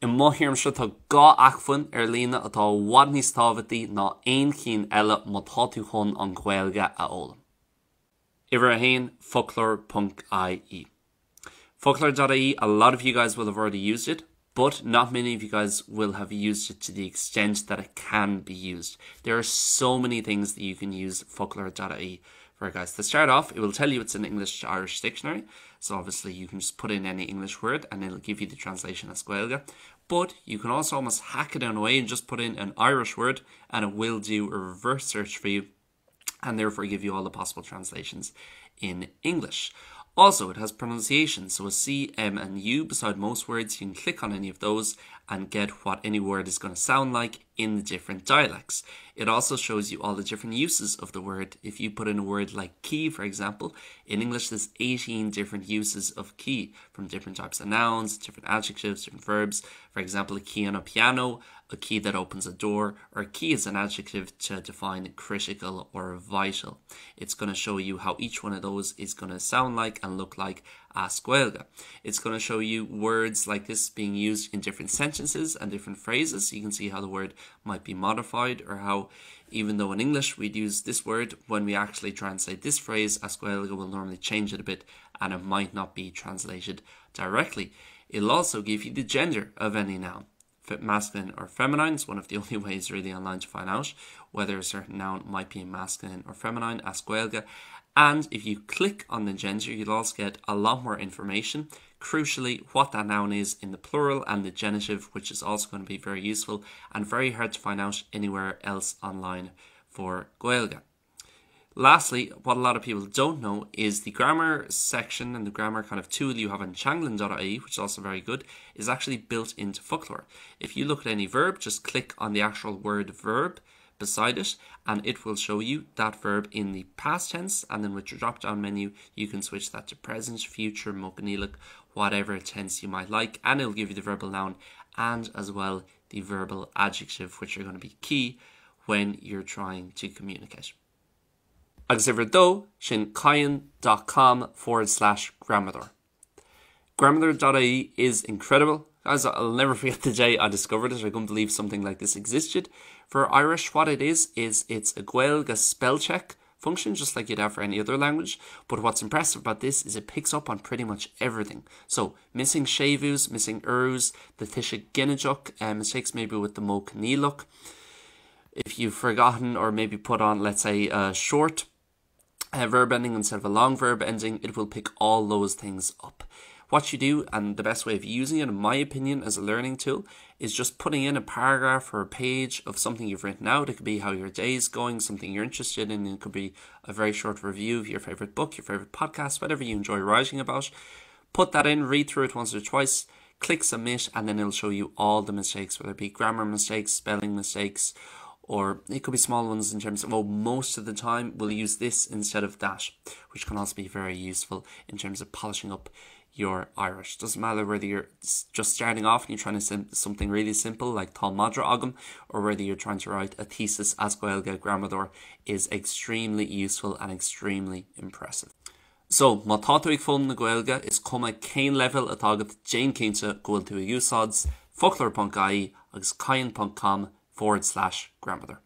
I mo thuairimse tá 2 acmhainn ar líne atá i bhfad níos tábhachtaí ná aon chinn eile má tá tú chun an Ghaeilge a fhoghlaim. Uimhir 1, Foclóir.ie Foclóir.ie, a lot of you guys will have already used it, but not many of you guys will have used it to the extent that it can be used. There are so many things that you can use Foclóir.ie for guys. To start off, it will tell you it's an English to Irish dictionary, so obviously you can just put in any English word and it'll give you the translation as Gaeilge. But you can also almost hack it in a way and just put in an Irish word and it will do a reverse search for you and therefore give you all the possible translations in English. Also, it has pronunciation, so a C, M and U beside most words, you can click on any of those and get what any word is going to sound like in the different dialects. It also shows you all the different uses of the word. If you put in a word like key, for example, in English there's 18 different uses of key from different types of nouns, different adjectives, different verbs. For example, a key on a piano, a key that opens a door, or a key is an adjective to define critical or vital. It's going to show you how each one of those is going to sound like and look like as Gaeilge. It's going to show you words like this being used in different sentences and different phrases. You can see how the word might be modified or how even though in English we'd use this word, when we actually translate this phrase, as Gaeilge will normally change it a bit and it might not be translated directly. It'll also give you the gender of any noun masculine or feminine. It's one of the only ways really online to find out whether a certain noun might be masculine or feminine, as Gaeilge. And if you click on the gender, you'll also get a lot more information. Crucially, what that noun is in the plural and the genitive, which is also going to be very useful and very hard to find out anywhere else online for Gaeilge. Lastly, what a lot of people don't know is the grammar section and the grammar kind of tool you have on teanglann.ie, which is also very good, is actually built into Foclóir. If you look at any verb, just click on the actual word verb beside it and it will show you that verb in the past tense and then with your drop down menu you can switch that to present, future, modh coinníollach, whatever tense you might like and it'll give you the verbal noun and as well the verbal adjective which are going to be key when you're trying to communicate. Agus uimhir a dó, sin Cadhan dot com forward slash gramadóir. Gramadóir.ie is incredible. Guys, I'll never forget the day I discovered it. I couldn't believe something like this existed. For Irish, what it is, is it's a Gaeilge spell check function, just like you'd have for any other language. But what's impressive about this is it picks up on pretty much everything. So, missing séimhiús, missing urús, the tuiseal ginideach, uh, mistakes maybe with the modh coinníollach. If you've forgotten or maybe put on, let's say, a short uh, verb ending instead of a long verb ending, it will pick all those things up. What you do, and the best way of using it, in my opinion, as a learning tool, is just putting in a paragraph or a page of something you've written out. It could be how your day is going, something you're interested in. It could be a very short review of your favorite book, your favorite podcast, whatever you enjoy writing about. Put that in, read through it once or twice, click submit, and then it'll show you all the mistakes, whether it be grammar mistakes, spelling mistakes, or it could be small ones in terms of, well, most of the time we'll use this instead of that, which can also be very useful in terms of polishing up your Irish. Doesn't matter whether you're just starting off and you're trying to sim something really simple like Tá madra agam, or whether you're trying to write a thesis as Gaeilge Gramadóir is extremely useful and extremely impressive. So, má tá tú ag foghlaim na Gaeilge, is cuma cén leibhéal atá agat, déan cinnte go bhfuil tú ag úsáid foclóir.ie agus cadhan.com forward slash gramadóir.